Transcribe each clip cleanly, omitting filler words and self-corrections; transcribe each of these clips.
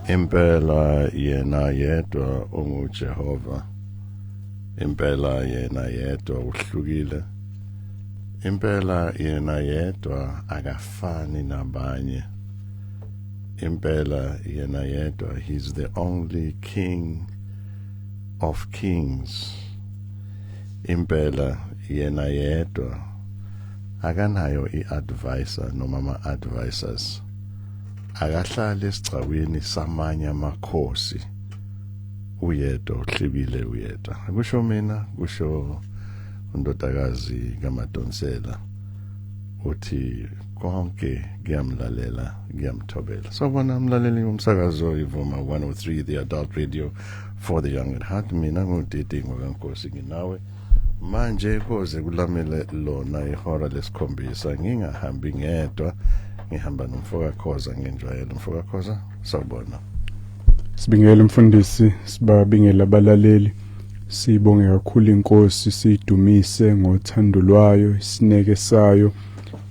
Impela yena yedwa unguJehova. Impela yena yedwa uhlukile. Impela yena yedwa akafani nabanye. Impela yena yedwa, he's the only king of kings. Impela yena yedwa akanayo iadvisor noma ama advisors. Akahlali esigcawini samanye amakhosi. Uyedwa, uhlibile uyedwa. Akusho mina, kusho undodakazi kaMadonsela. Uthi konke kuyamlalela, kuyamthobela. Sawubona mlaleli womsakazo Ivuma 103, the adult radio for the young at heart. Mina nguDidingo kaNkosi, nginawe manje koze kulamele lona ihora lesikhombisa. Ngingahambi ngedwa, ngihamba nomfoka Khoza ngenjwayelo. Mfoka Khoza, sawubona. Sibingele mfundisi, sibabingele abalaleli. Sibonge kakhulu inkosi, siyidumise ngothando lwayo, isineke sayo,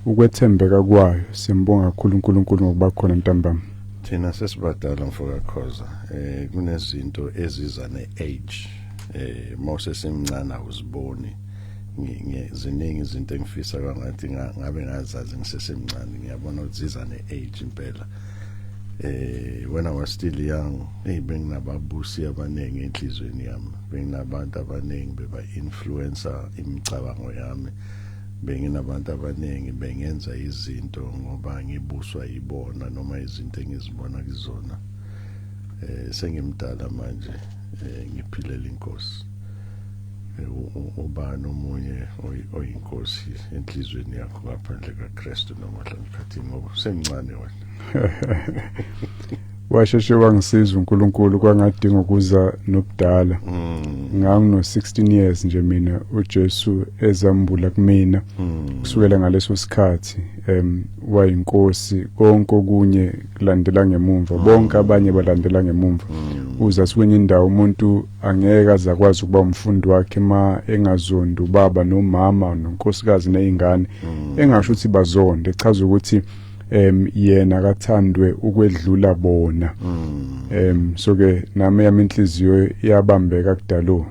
ukwethembeka kwayo. Siyambonga kakhulu uNkulunkulu ngokuba khona ntambama. Thina sesibadala mfoka Khoza, kunezinto eziza ne-age. Mose simncane awuziboni. Ziningi izinto engifisa kwangathi ngabe ngazazi ngisesemncane. Ngiyabona ukuthi ziza ne-age impela. When I was still young, hey, benginababusi abaningi enhlizweni yami, benginabantu abaningi beba influencer imicabango yami, benginabantu abaningi bengenza izinto ngoba ngibuswa yibona noma izinto engizibona kuzona. Sengimdala manje, ngiphilela inkosi. Ubani omunye oyinkosi enhlizweni yakho ngaphandle kaKristu noma mhlawumbe ngoba semncane wena? Washeshe wangisiza uNkulunkulu, kwangadinga ukuza nobudala. Ngangino 16 years nje mina uJesu ezambula kumina. Kusukela ngaleso sikhathi wayinkosi, konke okunye kulandela ngemumva, bonke abanye balandela ngemumva. Uza kwenye indawo umuntu angeke azakwazi ukuba umfundi wakhe ma engazondi ubaba nomama nonkosikazi nezingane, engasho ukuthi bazonde, echaza ukuthi yena akathandwe ukwedlula bona. So ke nami yami inhliziyo iyabambeka kudalo.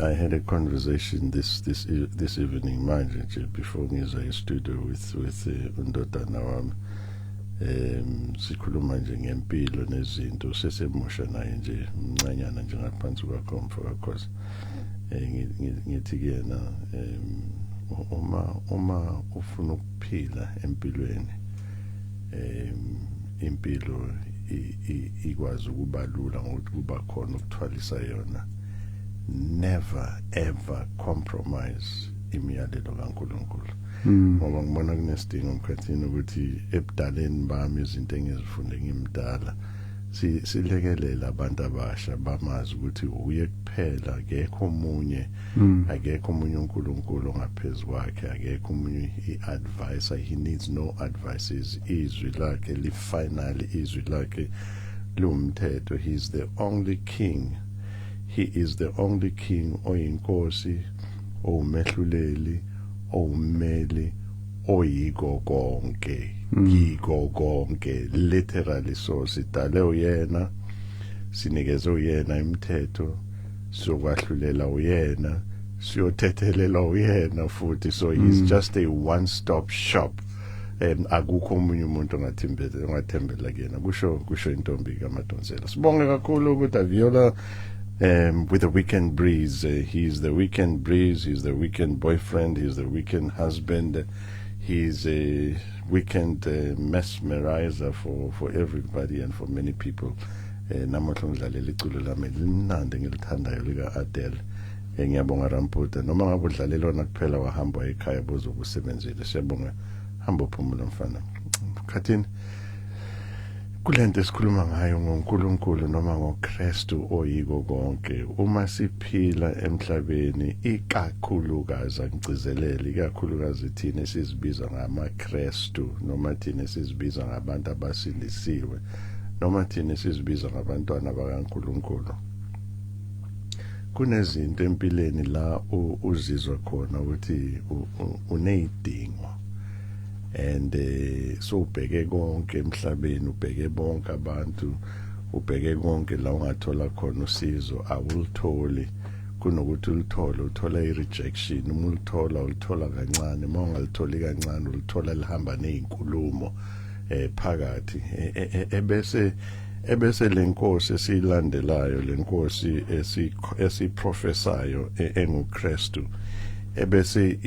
I had a conversation this evening manje nje before ngiza e-studio with undodana wami. Sikhuluma nje ngempilo nezinto, sesemusha naye nje, mncanyana nje ngaphansi kwakho mfoka Khoza. Ngithi kuyena, uma ufuna ukuphila empilweni, impilo ikwazi ukubalula ngokuthi kuba khona ukuthwalisa yona, never ever compromise imiyalelo kaNkuluNkulu. Ngoba ngibona kunesidingo emkhathini ukuthi ebudaleni bami izinto engizifunde ngimdala silekelela abantu abasha bamazi ukuthi uye kuphela, akekho omunye, akekho omunye uNkulunkulu ongaphezulu kwakhe, akekho omunye i-advisor. He needs no advices. Izwi lakhe li-final, izwi lakhe liwumthetho. He is the only king, he is the only king oyinkosi, owumehluleli, owummeli, oyiko konke, kiko konke, literally. So sidale uyena, sinikeze uyena imithetho, siyokwahlulela uyena, siyothethelela uyena futhi. So he's just a one stop shop. Akukho omunye umuntu ongathembela kuyena, kusho intombi kaMadonsela. Sibonge kakhulu ukuthi Aviola with the weekend breeze. He's the weekend breeze, he's the weekend boyfriend, he's the weekend husband, he's a weekend mesmerizer for everybody and for many people. Namuhla ngidlalela iculo lami limnandi ngilithandayo lika Adele. Ngiyabonga Ramputa, noma ngabe udlalela lona kuphela wahamba ekhaya bozobe usebenzile. Siyabonga, hamba uphumula mfana. Khathini kulento esikhuluma ngayo ngoNkulunkulu noma ngoKristu oyiko konke, uma siphila emhlabeni, ikakhulukazi angigcizelele, ikakhulukazi thina esizibiza ngamaKristu noma thina esizibiza ngabantu abasindisiwe noma thina esizibiza ngabantwana bakaNkulunkulu, kunezinto empilweni la uzizwa khona ukuthi uneyidingo. And so ubheke konke emhlabeni, ubheke bonke abantu, ubheke konke la ungathola khona usizo, awulitholi. Kunokuthi ulithole, uthola i-rejection. Uma ulithola, ulithola kancane. Uma ungalitholi kancane, ulithola lihamba nezinkulumo phakathi. Ebese lenkosi esilandelayo, lenkosi esiprofesayo enguKristu, ebese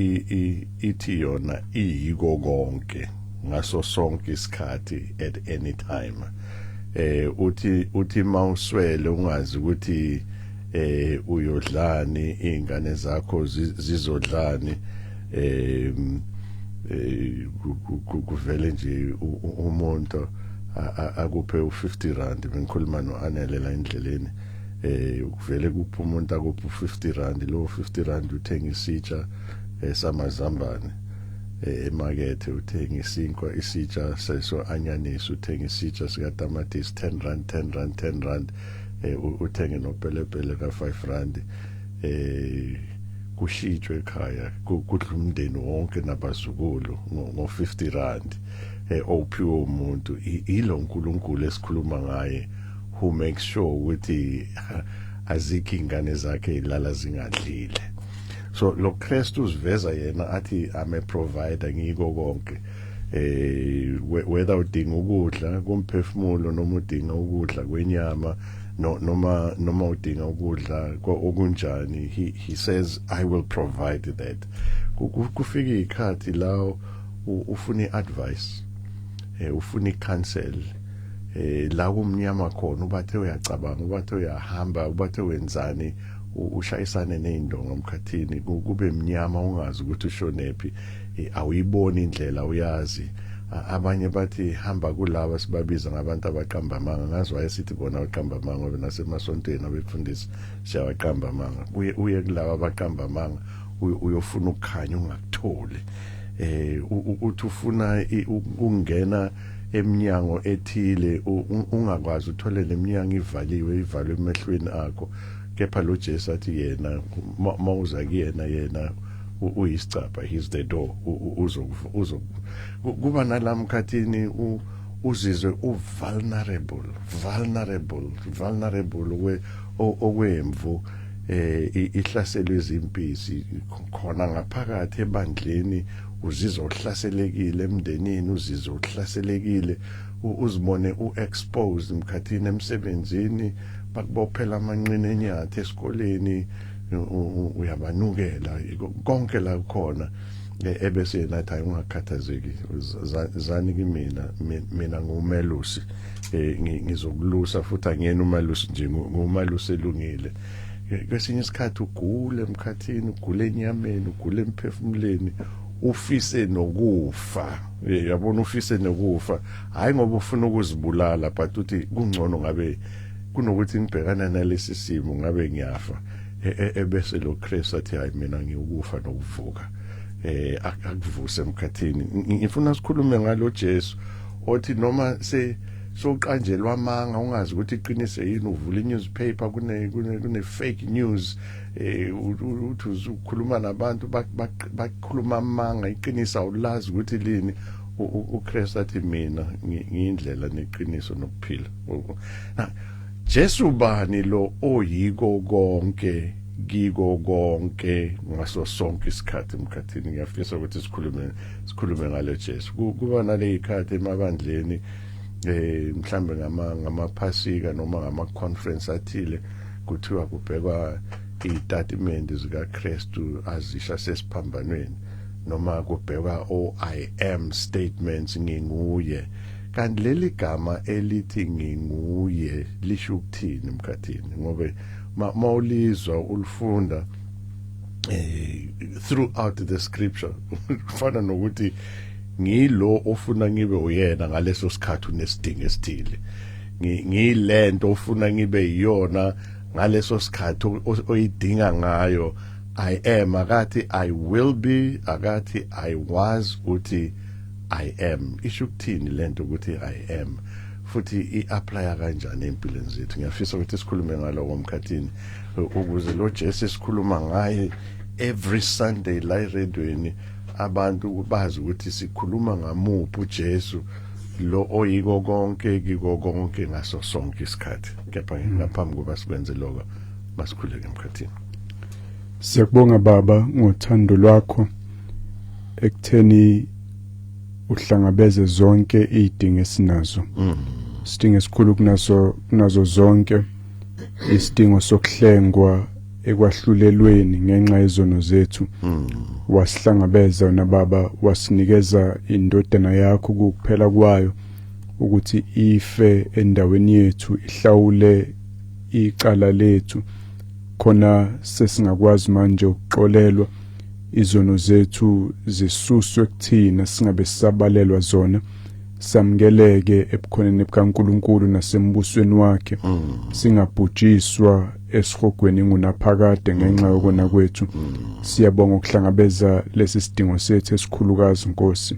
ithi yona iyiko konke ngaso sonke isikhathi, at any time. Uthi mawuswele, ungazi ukuthi uyodlani, izingane zakho zizodlani, kuvele nje umuntu akuphe u50 rand. Bengikhuluma noAnele la endleleni. Kuvele kupha umuntu, akuphe u50 rand. Lo 50 rand uthenga isitsha samazambane emakethe, uthenga isinkwa, isitsha seso anyanisi, uthenga isitsha sika tamatisi, 10 rand, 10 rand, 10 rand, uthenge nopelepele ka 5 rand, kushitshwe ekhaya, kudla umndeni wonke nabazukulu ngo 50 rand ophiwe umuntu. Ilo uNkulunkulu esikhuluma ngaye, who makes sure ukuthi azikho ingane zakhe ilala zingadlile. So lo Kristu uziveza yena athi, "I'm a provider, ngiko konke." Whether udinga ukudla komphefumulo noma udinga ukudla kwenyama, no noma udinga ukudla okunjani, he says, "I will provide that." Kufika ikhathi la ufuna iadvice, ufuna icounsel, la kumnyama khona, ubathe uyacabanga, ubathe uyahamba, ubathe wenzani, ushayisane nezindonga emkhathini, kube mnyama, ungazi ukuthi ushonephi, awuyiboni indlela, uyazi. Abanye bathi hamba kulaba sibabiza ngabantu abaqamba amanga. Ngazi wayesithi bona abaqamba amanga, ngoba nasemasontweni abefundisi siyawaqamba amanga. Uye kulaba abaqamba amanga, uyofuna ukukhanya, ungakutholi. Uthi ufuna ukungena eminyango ethile, ungakwazi, uthole leminyango ivaliwe, ivalwe emehlweni akho. Kepha lo Jesu athi yena mawuza kuyena, yena uyisicabha, he's the door. Uzo kuba nalamkhathini uzizwe u vulnerable, vulnerable, vulnerable okwemvu ihlaselwe izimpisi khona ngaphakathi ebandleni. Uzizwa uhlaselekile emndenini, uzizwa uhlaselekile, uzibone uexposed emkhathini, emsebenzini bakubophela amanqina enyathi, esikoleni uyabanukela, konke la khona. Ebese yena athi, "Hayi, ungakhathazeki, zani kimina, mina ngumelusi, ngizokulusa futhi angiyena umalusi nje, ngumalusi elungile." Kwesinye isikhathi ugule emkhathini, ugule enyameni, ugule emphefumuleni, ufise nokufa. Yabona, ufise nokufa, hayi ngoba ufuna ukuzibulala, but uthi kungcono ngabe kunokuthi ngibhekana nalesi simo ngabe ngiyafa. Ebese lo Christ athi, "Hayi, mina ngiyukufa nokuvuka," akuvuse emkhathini. Ngifuna sikhulume ngalo Jesu othi noma se soqanjelwa amanga, ungazi ukuthi iqinise yini, uvula i-newspaper, kune fake news, uthi ukhuluma nabantu, bakhuluma amanga, iqinisa awulazi ukuthi lini. uKristu athi, "Mina ngiyindlela neqiniso nokuphila." Na Jesu bani lo oyiko konke kiko konke ngaso sonke isikhathi emkhathini? Ngiyafisa ukuthi sikhulume ngalo Jesu. Kuba nale ikhathi emabandleni, mhlambe ngamaphasika noma ngama conference athile, kuthiwa kubhekwa izitatimende zikaKristu azisha sesiphambanweni, noma kubhekwa o "I am" statements, nginguye. Kanti leli gama elithi "nginguye" lisho ukuthini emkhathini? Ngoba mawulizwa, ulifunda throughout the scripture, kufana nokuthi ngilo ofuna ngibe uyena ngaleso sikhathi unesidingo esithile, ngiyilento ofuna ngibe yiyona ngaleso sikhathi oyidinga ngayo. "I am", akathi "I will be", akathi "I was", uthi "I am". Isho ukuthini lento ukuthi "I am", futhi i-apply kanjani empilweni zethu? Ngiyafisa ukuthi sikhulume ngaloko mkhathini, ukuze lo Jesu esikhuluma ngaye every Sunday la eredweni Abantu bazi ukuthi sikhuluma ngamuphi uJesu lo oyiko konke kiko konke ngaso sonke isikhathi. Kepha ngaphambi kuba sikwenze lokho, masikhuleke, emkhathini. Siyakubonga Baba ngothando lwakho ekutheni uhlangabeze zonke izidingo esinazo. Isidingo esikhulu kunazo zonke, isidingo sokuhlengwa ekwahlulelweni ngenxa yezono zethu. Wasihlangabeza wena Baba, wasinikeza indodana yakho kuphela kwayo ukuthi ife endaweni yethu, ihlawule icala lethu, khona sesingakwazi manje ukuxolelwa izono zethu, zisuswe kuthina, singabe sisabalelwa zona, samkeleke ebukhoneni bukaNkuluNkulu nasembusweni wakhe, singabhujiswa esihogweni ngunaphakade ngenxa yokona kwethu. Siyabonga ukuhlangabeza lesi sidingo sethu esikhulukazi, Nkosi.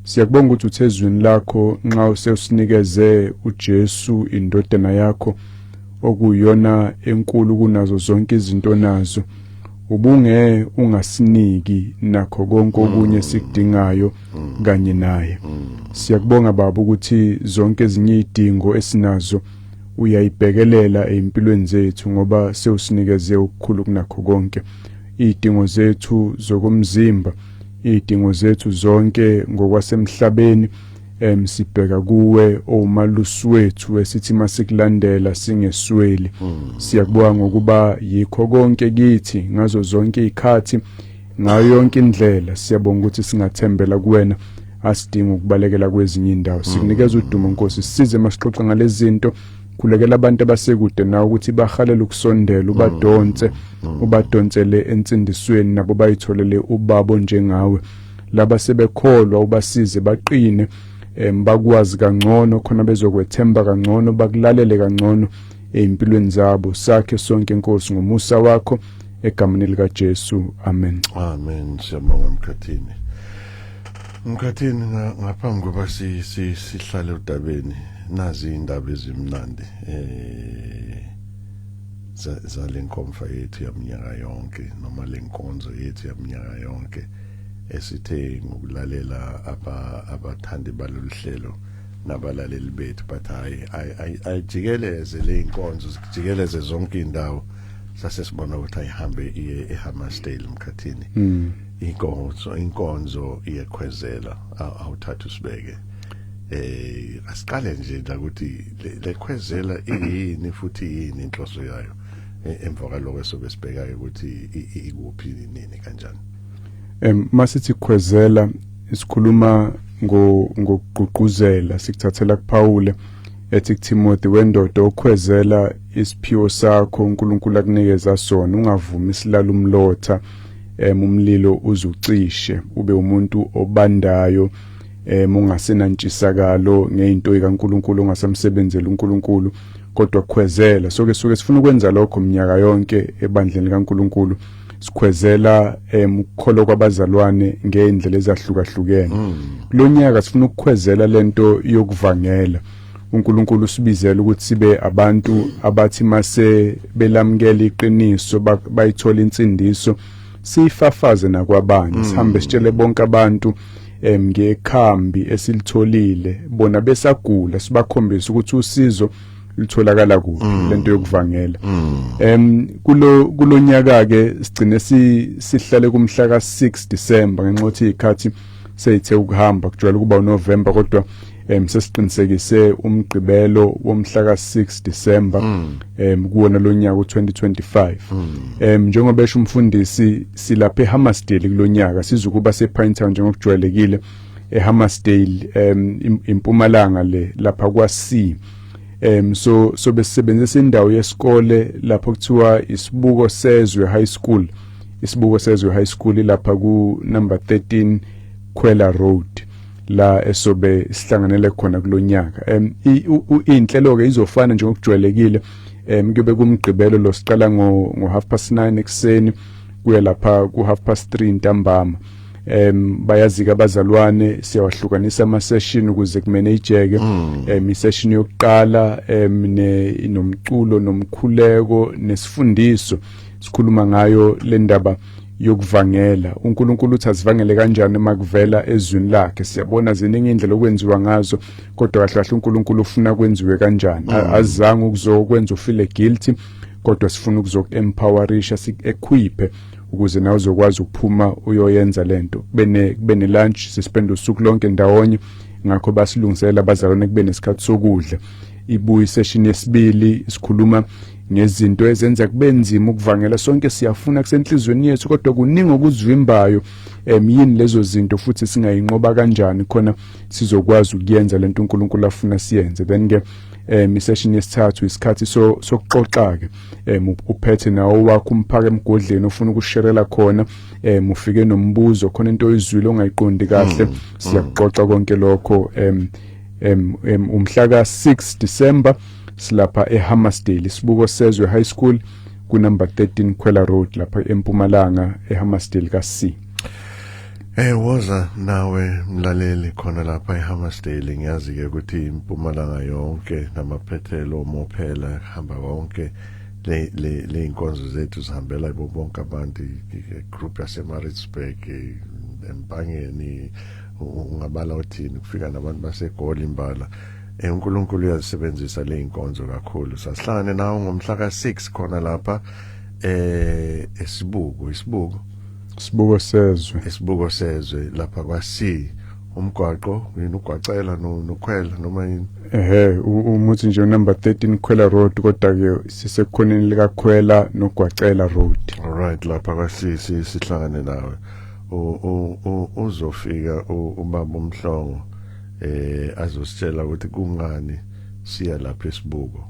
Siyakubonga ukuthi uthe ezwini lakho nxa usewusinikeze uJesu indodana yakho, okuyona enkulu kunazo zonke izinto nazo, ubunge ungasiniki nakho konke okunye esikudingayo kanye naye. Siyakubonga Baba ukuthi zonke ezinye izidingo esinazo uyayibhekelela empilweni zethu, ngoba sewusinikeze okukhulu kunakho konke. Izidingo zethu zokomzimba, izidingo zethu zonke ngokwasemhlabeni, sibheka kuwe owumalusi wethu, esithi masikulandela singesweli. Siyakubonga ngokuba yikho konke kithi ngazo zonke izikhathi, ngayo yonke indlela. Siyabonga ukuthi singathembela kuwena, asidinga ukubalekela kwezinye indawo. Sikunikeza udumo, Nkosi. Sisize masixoxa ngalezi zinto. Khulekela abantu abasekude nawe ukuthi bahalele ukusondela, ubadonse, ubadonsele ensindisweni, nabo bayitholele ubabo njengawe. Laba sebekholwa ubasize baqine, bakwazi kangcono, khona bezokwethemba kangcono, bakulalele kangcono ezimpilweni zabo. Sakhe sonke, Nkosi, ngomusa wakho, egameni lika Jesu, amen. Amen. Siyabonga, mkhathini. Mkhathini, ngaphambi kokuba sihlale udabeni, nazi indaba ezimnandi zalenkomfa yethu yaminyaka yonke, noma lenkonzo yethu yaminyaka yonke, esithe ngokulalela abathandi balolu hlelo nabalaleli bethu but hayi, ayijikeleze le inkonzo, zijikeleze zonke indawo. Sase sibona ukuthi ayihambe iye eHammersdale, mkhathini. Inkonzo iyekhwezela. Awuthatha usibeke, asiqale nje la ukuthi lekhwezela iyini futhi yini inhloso yayo. Emva kwaloko sobe sibheka ukuthi ikuphi, nini, kanjani. Masithi khwezela, isikhuluma ngokugqugquzela, sikuthathela kuPaul ethi kuTimothy: "Wendoda, okhwezela isiphiwo sakho uNkulunkulu akunikeza sona, ungavumi silala umlotha, umlilo uzucishe, ube umuntu obandayo, ungasenantshisakalo ngeinto kaNkulunkulu, ungasamsebenzeli uNkulunkulu, kodwa khwezela." Soke suke sifuna ukwenza lokho minyaka yonke ebandleni likaNkulunkulu, sikhwezela ukukholwa kwabazalwane ngeindlela ezahlukahlukene. Kulonyaka sifuna ukukhwezela lento yokuvangela. uNkulunkulu usibizela ukuthi sibe abantu abathi mase belamukela iqiniso, bayithola insindiso, siyifafaze nakwabanye, sihambe sitshele bonke abantu ngekhambi esilitholile bona besagula, sibakhombise ukuthi usizo litholakala kuphi, lento yokuvangela. Kulonyaka ke sigcine sihlale kumhla ka6 December ngenxa yokuthi ikhathi seyithe ukuhamba. Kujwayele ukuba uNovember, kodwa sesiqinisekise umgqibelo womhla ka6 December kuwona lonyaka u2025. Njengoba esho umfundisi, silapha eHammersdale kulonyaka. Sizokuba sePinetown njengokujwayelekile, eHammersdale, impumalanga le lapha kwa C. So besebenzisa indawo yesikole lapho kuthiwa Isibuko Sezwe High School. Isibuko Sezwe High School ilapha ku number 13 Khwela Road, la esobe sihlanganele khona kulonyaka. Inhlelo ke izofana njengokujwayelekile. Kube kumgqibelo lo, siqala ngo 9:30 ekseni kuya lapha ku 3:30 ntambama. Bayazika abazalwane, siyawahlukanisa ama session ukuze kumanageke. I-session yokuqala ne nomculo nomkhuleko nesifundiso, sikhuluma ngayo le ndaba. Yokuvangela, uNkulunkulu uthi asivangele kanjani makuvela ezwini lakhe. Siyabona ziningi indlela okwenziwa ngazo, kodwa kahle kahle uNkulunkulu ufuna kwenziwe kanjani? Azange ukuzokwenza ufeel guilty, kodwa sifuna ukuzoku-empowerisha, sik-equip ukuze nawe uzokwazi ukuphuma uyoyenza lento. Kube ne lunch, sispend usuku lonke ndawonye. Ngakho basilungisela abazalwane, kube nesikhathi sokudla. Ibuye isession yesibili, sikhuluma ngezinto ezenza kube nzima ukuvangela. Sonke siyafuna, kusenhlizweni yethu, kodwa kuningi okuzivimbayo. Yini lezo zinto futhi singayinqoba kanjani khona sizokwazi ukuyenza lento uNkulunkulu afuna siyenze? Then ke isession yesithathu isikhathi so sokuxoxa ke. Uphethe nawo wakho umphaka emgodleni ofuna ukusherela khona, ufike nombuzo khona, into oyizwile ongayiqondi kahle, siyakuxoxa konke lokho. Em em em umhla ka 6 December silapha eHammarsdale, Isibuko Sezwe High School, ku number 13 Khwela Road, lapha eMpumalanga, eHammarsdale ka C. Woza nawe mlaleli khona lapha eHammarsdale. Ngiyazi ke ukuthi impumalanga yonke namaphethelo omophela hamba wonke, le inkonzo zethu zihambela ibo bonke abantu, group yaseMaritzburg, eMpangeni, ungabala uthini, kufika nabantu baseGoli imbala. UNkulunkulu uyazisebenzisa le inkonzo kakhulu. Sasihlangane nawe ngomhla ka6 khona lapha esibuko, isibuko. Sibuko Sezwe. Esibuko Sezwe, lapha kwa C, umgwaqo yini, ugwacela no nokhwela noma yini? Ehe, umuthi nje number 13 Khwela Road, kodwa ke sisekhoneni lika Khwela noGwacela Road. Alright, lapha kwa C sihlangane nawe. Uzofika ubaba uMhlongo azositshela ukuthi kungani siya lapha esibuko,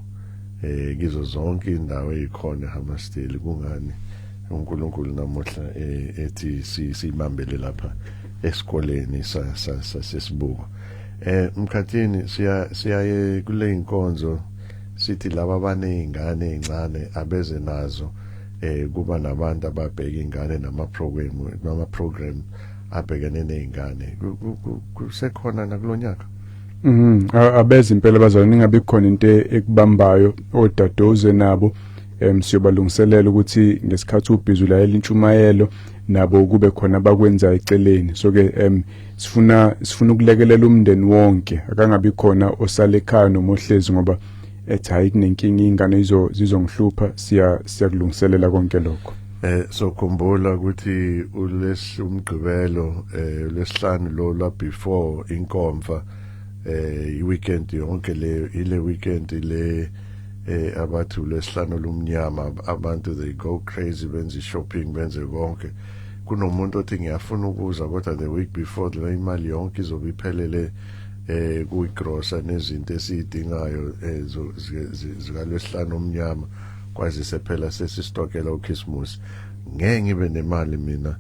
kizo zonke indawo ezikhona eHammarsdale, kungani uNkulunkulu namuhla ethi sibambele lapha esikoleni sesibuko. Mkhathini, siya siyaye kule inkonzo sithi laba abanezingane ezincane abeze nazo. Kuba nabantu ababheka ingane nama program abhekene nezingane. Kusekhona nakulonyaka? Abeze impela abazalwane, ningabi khona into ekubambayo. Odadoze nabo, siyobalungiselela ukuthi ngesikhathi ubhizi ulalela intshumayelo, nabo kube khona abakwenza eceleni. So ke sifuna ukulekelela umndeni wonke, akangabi khona osale ekhaya noma ohlezi ngoba ethi hayi, kunenkinga, ingane zizongihlupha. Siyakulungiselela konke lokho. So khumbula ukuthi ules umgqibelo lesihlanu lo la before inkomfa, i-weekend yonke le, ile weekend le abathi ulesihlanu lumnyama, abantu they go crazy, benze shopping, benze konke. Kunomuntu othi ngiyafuna ukuza, kodwa the week before le imali yonke izobe iphelele kuyigrosa nezinto esiyidingayo zikalwesihlanu omnyama, kwazise phela sesistokela uChristmas. Ngeke ngibe nemali mina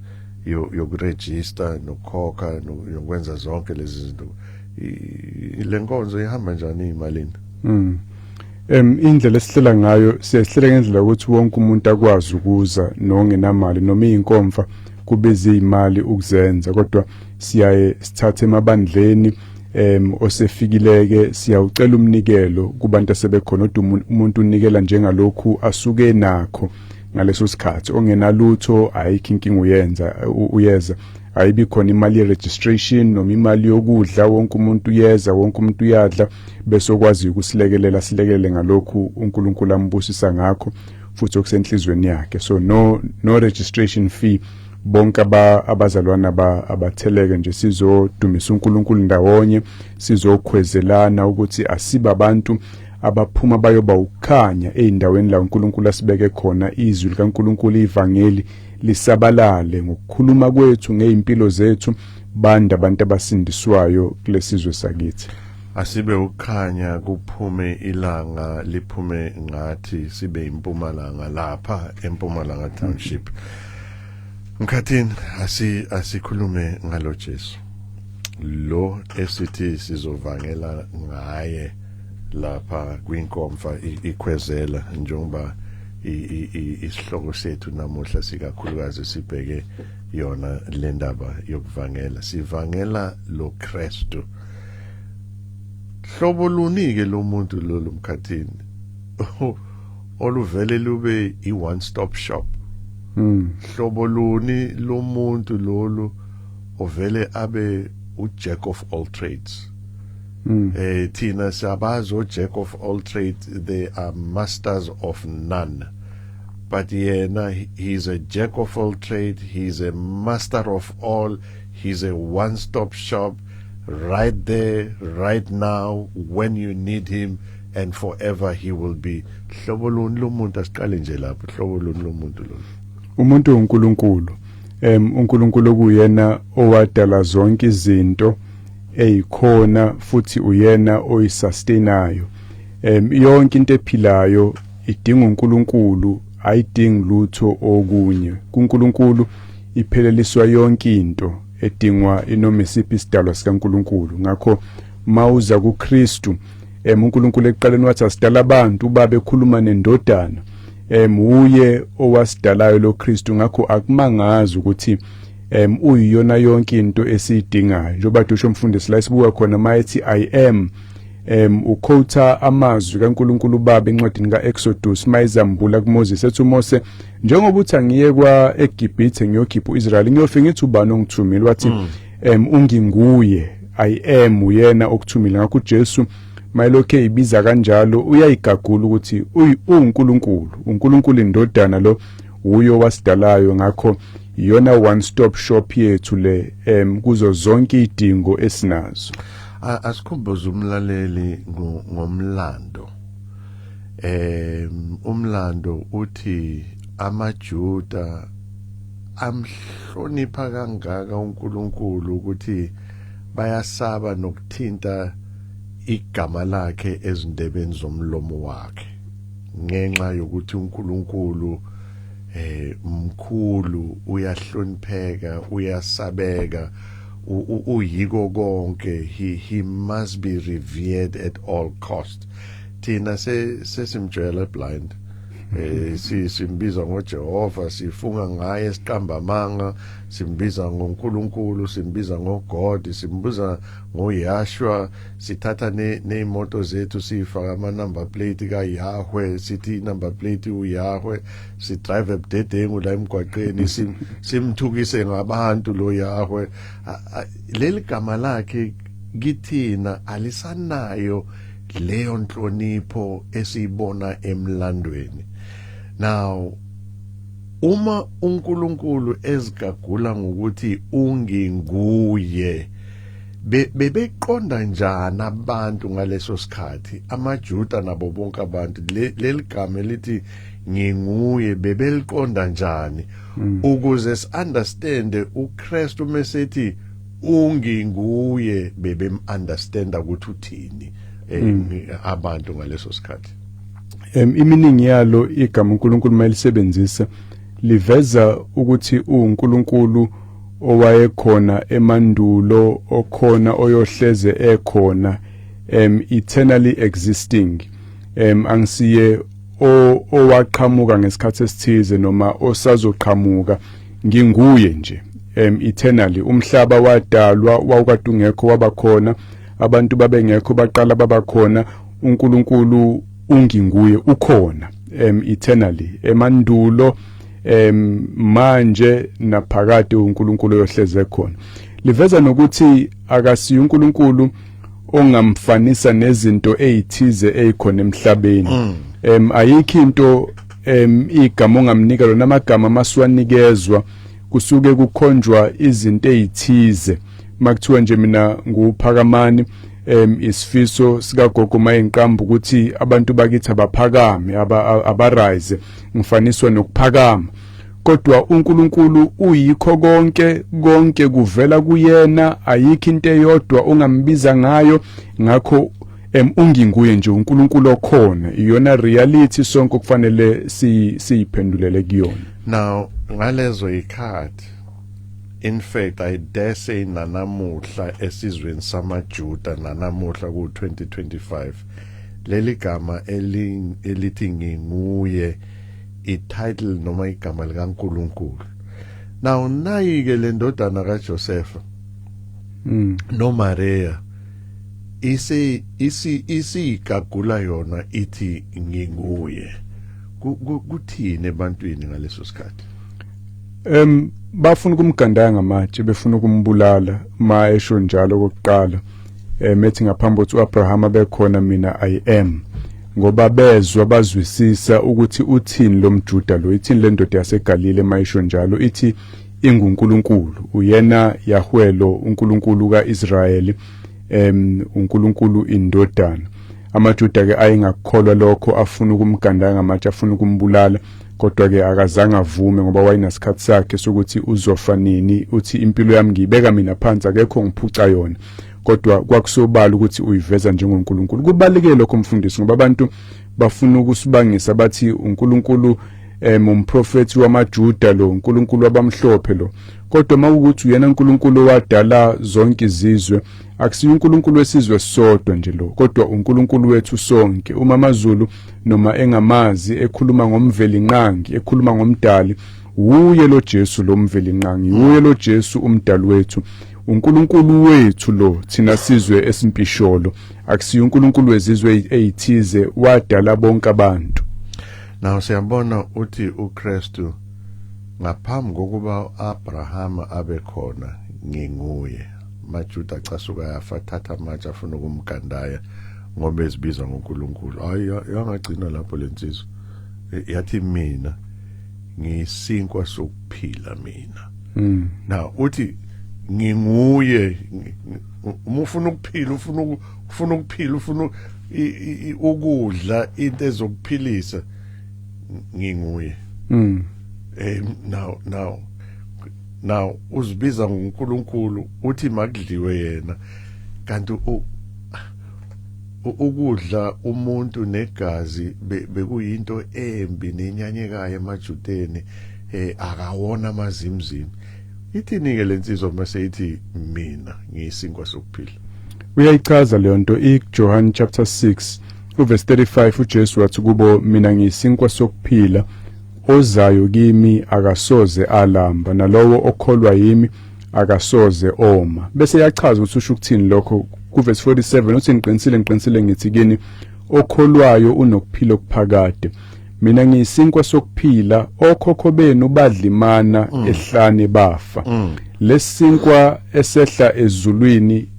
yokuregister nokukhokha nokwenza zonke lezi zinto. Le nkonzo ihamba njani imalini? Indlela esihlela ngayo, siyahlela ngendlela ukuthi wonke umuntu akwazi ukuza nongenamali, noma iyinkomfa kubiza imali ukuzenza, kodwa siyaye sithathe emabandleni osefikileke, siyawucela umnikelo kubantu asebekhona, kodwa umuntu unikela njengalokhu asuke nakho ngaleso sikhathi. Ongenalutho, ayikho inkinga, uyenza uyeza. Ayibi khona imali ye-registration noma imali yokudla. Wonke umuntu uyeza, wonke umuntu uyadla, bese okwazi ukusilekelela silekelele ngalokhu uNkulunkulu ambusisa ngakho futhi okusenhlizweni yakhe. So no registration fee. Bonke abazalwana abatheleke nje, sizodumisa uNkulunkulu ndawonye, sizokhwezelana ukuthi asibe abantu abaphuma bayoba ukukhanya ey'ndaweni la uNkulunkulu asibeke khona. Izwi likaNkulunkulu, ivangeli, lisabalale ngokukhuluma kwethu, ngey'mpilo zethu, banda abantu abasindiswayo kulesizwe sakithi. Asibe ukukhanya, kuphume ilanga, liphume ngathi, sibe impumalanga lapha eMpumalanga Township. Mkhathini, asikhulume ngalo Jesu lo esithi sizovangela ngaye lapha kwinkomfa ikhwezela, njengoba isihloko sethu namuhla sikakhulukazi sibheke yona le ndaba yokuvangela. Sivangela lo Kristu. Hlobo luni ke lo muntu lo, mkhathini, oluvele lube i one stop shop? Hlobo luni lomuntu lolu ovele abe ujack of all trades? Thina siyabazi o-jack of all trades, they are masters of none, but yena, he's a jack of all trade, he's a master of all, he's a one stop shop, right there, right now, when you need him, and forever he will be. Hlobo luni lomuntu? Asiqale nje lapho, hlobo luni lomuntu lolu? Umuntu uNkulunkulu, uNkulunkulu okuyena owadala zonke izinto ezikhona, futhi uyena oyisustainayo. Yonke into ephilayo idinga uNkulunkulu, ayidingi lutho okunye. KuNkulunkulu ipheleliswa yonke into edingwa inoma isiphi isidalwa sikaNkulunkulu. Ngakho mawuza kuKristu, uNkulunkulu ekuqaleni wathi asidala abantu, uBaba ekhuluma nendodana, uye owasidalayo lo Kristu. Ngakho akumangazi ukuthi uyiyona yonke into esiyidingayo, njengoba dusho umfundisi la sibuka khona mayethi "I am", uquota amazwi kaNkulunkulu uBaba encwadini kaExodus mayizambula kuMoses, ethi uMose, "Njengoba uthi angiye kwa eGibhithe ngiyokhipha uIsrael, ngiyofika ngithi ubani ongithumile?" Wathi "Unginguye, I am, uyena okuthumile." Ngakho uJesu mayilokhe ibiza kanjalo, uyayigagula ukuthi uNkulunkulu, uNkulunkulu indodana lo, uyo wasidalayo. Ngakho iyona one stop shop yethu le kuzo zonke idingo esinazo. Asikhumbuze umlaleli ngomlando. Umlando uthi amaJuda amhlonipha kangaka uNkulunkulu ukuthi bayasaba nokuthinta igama lakhe ezindebeni zomlomo wakhe, ngenxa yokuthi uNkulunkulu mkhulu, uyahlonipheka, uyasabeka, uyiko konke. He must be revered at all cost. Thina sesimjwayela blind, simbiza ngoJehova, sifunga ngaye, siqamba amanga, simbiza ngoNkulunkulu, simbiza ngoGod, simbiza ngoYahshua, sithatha nezimoto zethu sifaka ama number plate kaYahweh, sithi number plate uYahweh, si drive budedengu la emgwaqeni, simthukise ngabantu lo Yahweh. Leli gama lakhe kithina alisanayo leyo nhlonipho esiyibona emlandweni. Now uma uNkulunkulu ezigagula ngokuthi unginguye, bebeqonda njani abantu ngaleso sikhathi, amaJuda nabo bonke abantu, leli gama elithi nginguye bebeliqonda njani, ukuze si-understande uKristu mesethi unginguye, bebem understanda ukuthi uthini abantu ngaleso sikhathi? Iminingi yalo igama uNkulunkulu mayelisebenzisa liveza ukuthi uNkulunkulu owayekhona emandulo, okhona, oyohleze ekhona, eternally existing. Angisiye owaqhamuka ngesikhathi esithize noma osazoqhamuka, nginguye nje eternally. Umhlaba wadalwa, wawukade ungekho, wabakhona, abantu babengekho, baqala babakhona. uNkulunkulu unginguye, ukhona eternally, emandulo, manje naphakade, uNkulunkulu oyohleze khona. Liveza nokuthi akasiyo uNkulunkulu ongamfanisa nezinto ezithize ezikhona emhlabeni. Ayikho into igama ongamnika lona. Amagama masiwanikezwa kusuke kukhonjwa izinto ezithize. Makuthiwa nje mina nguPhakamani, isifiso sikagogo mayinqamba ukuthi abantu bakithi abaphakame, abarise, ngifaniswa nokuphakama. Kodwa uNkulunkulu uyikho konke, konke kuvela kuyena, ayikho into eyodwa ongambiza ngayo. Ngakho unginguye nje, uNkulunkulu okhona, iyona reality sonke kufanele siyiphendulele kuyona. Now ngalezo ikhathi, in fact I dare say nanamuhla esizweni samaJuda, nanamuhla ku 2025, leli gama elithi nginguye, i-title noma igama likaNkulunkulu. Now nayi ke le ndodana kaJoseph no Maria isi isi isigagula yona ithi nginguye. Kuthini ebantwini ngaleso sikhathi? Bafuna ukumgandaya ngamatshe, befuna ukumbulala ma esho njalo kokuqala. Ethi ngaphambi kokuthi uAbraham abekhona, mina I am, ngoba bezwa bazwisisa ukuthi uthini lo mJuda lo, ithini le ndoda yaseGalile mayisho njalo, ithi inguNkulunkulu, uyena Yahweh lo, uNkulunkulu kaIsrayeli, uNkulunkulu indodana. AmaJuda ke ayengakukholwa lokho, afuna ukumganda ngamatshe, afuna ukumbulala, kodwa ke akazange avume ngoba wayenesikhathi sakhe sokuthi uzofa nini. Uthi, "Impilo yami ngiyibeka mina phansi, akekho ngiphuca yona." Kodwa kwakusobala ukuthi uyiveza njengoNkulunkulu. Kubalulekile lokho, mfundisi, ngoba abantu bafuna ukusibangisa, bathi uNkulunkulu umprofeti wamaJuda lo, uNkulunkulu wabamhlophe lo. Kodwa mawukuthi uyena uNkulunkulu owadala zonke izizwe, akusiyo uNkulunkulu wesizwe sodwa nje lo, kodwa uNkulunkulu wethu sonke. Uma amaZulu noma engamazi ekhuluma ngomvelinqangi, ekhuluma ngomdali, uye lo Jesu lo mvelinqangi, uye lo Jesu umdali wethu, uNkulunkulu wethu lo, thina sizwe esimpisholo. Akusiyo uNkulunkulu wezizwe ezithize, wadala bonke abantu. Now siyabona uthi uKristu, "Ngaphambi kokuba uAbraham abe khona, nginguye." MaJuda acasuka yafa, thatha amatshe afuna ukumgandaya ngoba ezibiza ngoNkulunkulu. Hayi, yangagcina lapho lensizwa, yathi, "Mina ngiyisinkwa sokuphila mina." Now uthi, "Nginguye." Uma ufuna ukuphila, ufuna ukuphila, ufuna ukudla into ezokuphilisa, nginguye. Now uzibiza ngoNkulunkulu, uthi makudliwe yena, kanti ukudla umuntu negazi bekuyinto embi nenyanyekayo emaJudeni, akawona amazimzimi. Ithini ke lensizwa mase ithi, "Mina ngiyisinkwa sokuphila"? Uyayichaza leyo nto iJohn chapter 6 uverse 35. UJesu wathi kubo, "Mina ngiyisinkwa sokuphila, ozayo kimi akasoze alamba, nalowo okholwa yimi akasoze oma." Bese yachaza ukuthi usho ukuthini lokho kuverse 47, uthi, "Ngiqinisile, ngiqinisile ngithi kini, okholwayo unokuphila okuphakade. Mina ngiyisinkwa sokuphila. Okhokho benu badla imana ehlane bafa. Lesinkwa esehla ezulwini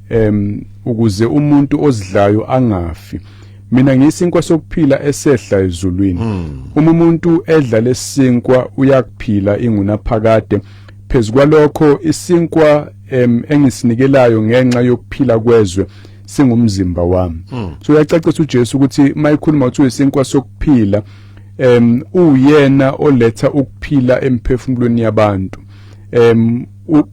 ukuze umuntu ozidlayo angafi. Mina ngiyisinkwa sokuphila esehla ezulwini. Uma umuntu edla lesinkwa uyakuphila ingunaphakade. Phezukwalokho isinkwa engisinikelayo ngenxa yokuphila kwezwe singumzimba wami." So uyacacisa uJesu ukuthi mayikhuluma ukuthi uyisinkwa sokuphila, uyena oletha ukuphila emphefumulweni yabantu.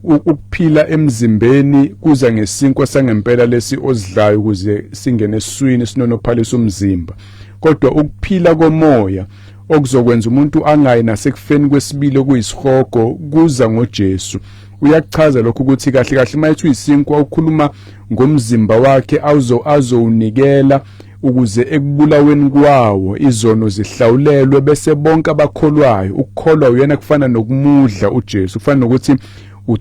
Ukuphila emzimbeni kuza ngesinkwa sangempela lesi ozidlayo ukuze singene esiswini, sinonophalisa umzimba, kodwa ukuphila komoya okuzokwenza umuntu angayi nasekufeni kwesibili okuyisihogo kuza ngoJesu. Uyakuchaza lokho ukuthi kahle kahle mayethi uyisinkwa, ukhuluma ngomzimba wakhe azowunikela ukuze ekubulaweni kwawo izono zihlawulelwe, bese bonke abakholwayo, ukukholwa uyena kufana nokumudla uJesu, kufana nokuthi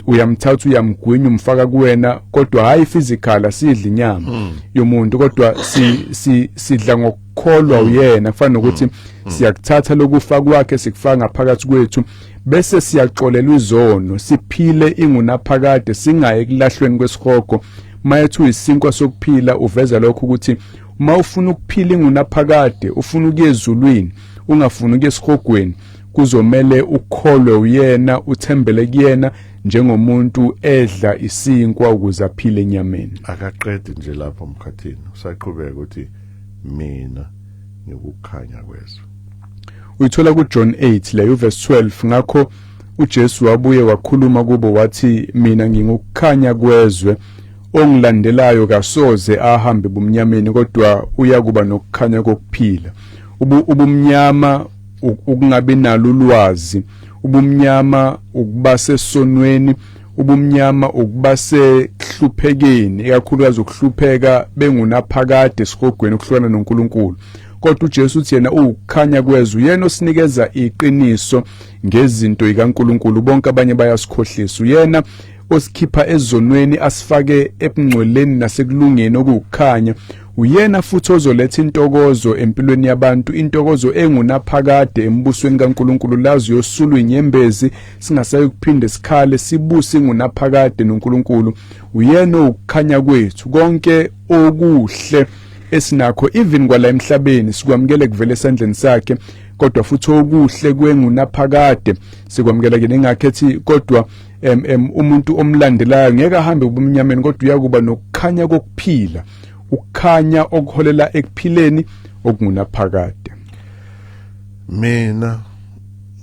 uyamthatha, uyamgwinya, umfaka kuwena, kodwa hayi physical, asidli inyama yomuntu, kodwa si, si sidla ngokukholwa uyena. Kufana nokuthi siyakuthatha lokufa kwakhe, sikufaka ngaphakathi kwethu, bese siyaxolelwa izono, siphile ingunaphakade, singayi ekulahlweni kwesihogo. Mayethi uyisinkwa sokuphila, uveza lokho ukuthi uma ufuna ukuphila ingunaphakade, ufuna ukuya ezulwini, ungafuni ukuya esihogweni, kuzomele ukholwe uyena, uthembele kuyena njengomuntu edla isinkwa ukuze aphile enyameni. Akaqedi nje lapho mkhathini, usaqhubeka ukuthi, "Mina ngikukhanya kwezwe." Uyithola kuJohn 8 leyo, verse 12. Ngakho uJesu wabuye wakhuluma kubo wathi, "Mina ngingukukhanya kwezwe. Ongilandelayo kasoze ahambe bumnyameni, kodwa uyakuba nokukhanya kokuphila." Ubumnyama ukungabi nalo ulwazi, ubumnyama ukuba sesonweni, ubumnyama ukuba sekuhluphekeni, ikakhulukazi ukuhlupheka bengunaphakade esihogweni, ukuhlukana noNkulunkulu. Kodwa uJesu uthi yena uwukukhanya kwezwe, uyena osinikeza iqiniso ngezinto ikaNkulunkulu, bonke abanye bayasikhohlisa. Uyena osikhipha ezonweni asifake ebungcweleni nasekulungeni okuwukukhanya. Uyena futhi ozoletha intokozo empilweni yabantu, intokozo engunaphakade embusweni kaNkulunkulu, lazi yosulwa inyembezi, singasayi kuphinde sikhale, sibuse ingunaphakade noNkulunkulu. Uyena ukukhanya kwethu, konke okuhle esinakho even kwala emhlabeni sikwamukele kuvele esandleni sakhe, kodwa futhi okuhle kwengunaphakade sikwamukela ke. Ningakhethi kodwa umuntu omlandelayo ngeke ahambe ubumnyameni, kodwa uyakuba nokukhanya kokuphila, ukukhanya okuholela ekuphileni okungunaphakade. Mina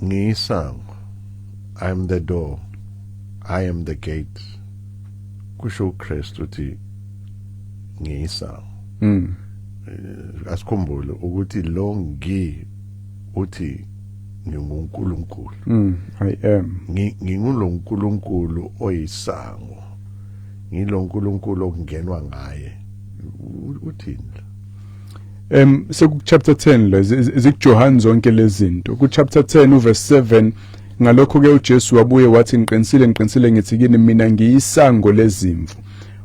ngiyisango, I am the door, I am the gate, kusho uKristu, uthi ngiyisango. Asikhumbule ukuthi lo ngi uthi nginguNkulunkulu. I am. Ngingulonkulunkulu oyisango, ngilonkulunkulu okungenwa ngaye. Uthini la? Seku chapter 10 lo, zikuJohn zonke lezi zinto. Ku chapter 10 uverse 7, ngalokho ke uJesu wabuye wathi, ngiqinisile, ngiqinisile ngithi kini, mina ngiyisango lezimvu.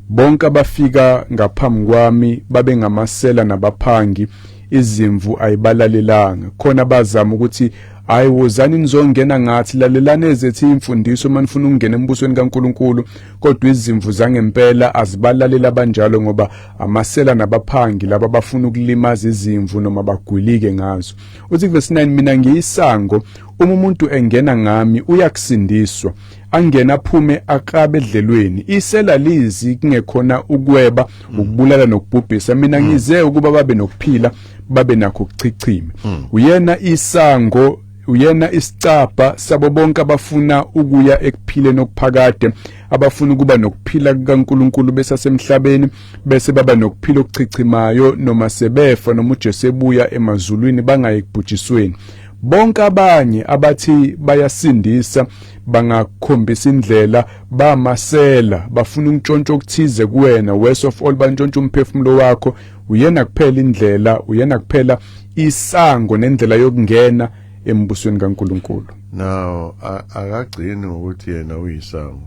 Bonke abafika ngaphambi kwami babengamasela nabaphangi, izimvu ayibalalelanga. Khona bazama ukuthi, hayi, wozani nizongena ngathi, lalelani ezethu imfundiso manifuna ukungena embusweni kaNkuluNkulu. Kodwa izimvu zangempela azibalalela abanjalo, ngoba amasela nabaphangi laba bafuna ukulimaza izimvu noma bagwilike ngazo. Uthi verse 9, mina ngiyisango, uma umuntu engena ngami uyakusindiswa, angena aphume akrabe edlelweni. Isela lizi kungekhona ukweba, ukubulala nokubhubhisa. Mina ngize ukuba babe nokuphila, babe nakho ukuchichima. Uyena isango, uyena isicabha sabo bonke abafuna ukuya ekuphileni okuphakade, abafuna ukuba nokuphila kukaNkuluNkulu besasemhlabeni, bese baba nokuphila okuchichimayo noma sebefa, noma uJesu ebuya emazulwini, bangayi ekubhujisweni. Bonke abanye abathi bayasindisa bangakhombisa indlela bamasela, bafuna ukuntshontsha okuthize kuwena. Worst of all, bantshontsha umphefumulo wakho. Uyena kuphela indlela, uyena kuphela isango nendlela yokungena embusweni kaNkuluNkulu. Now akagcini ngokuthi yena uyisango,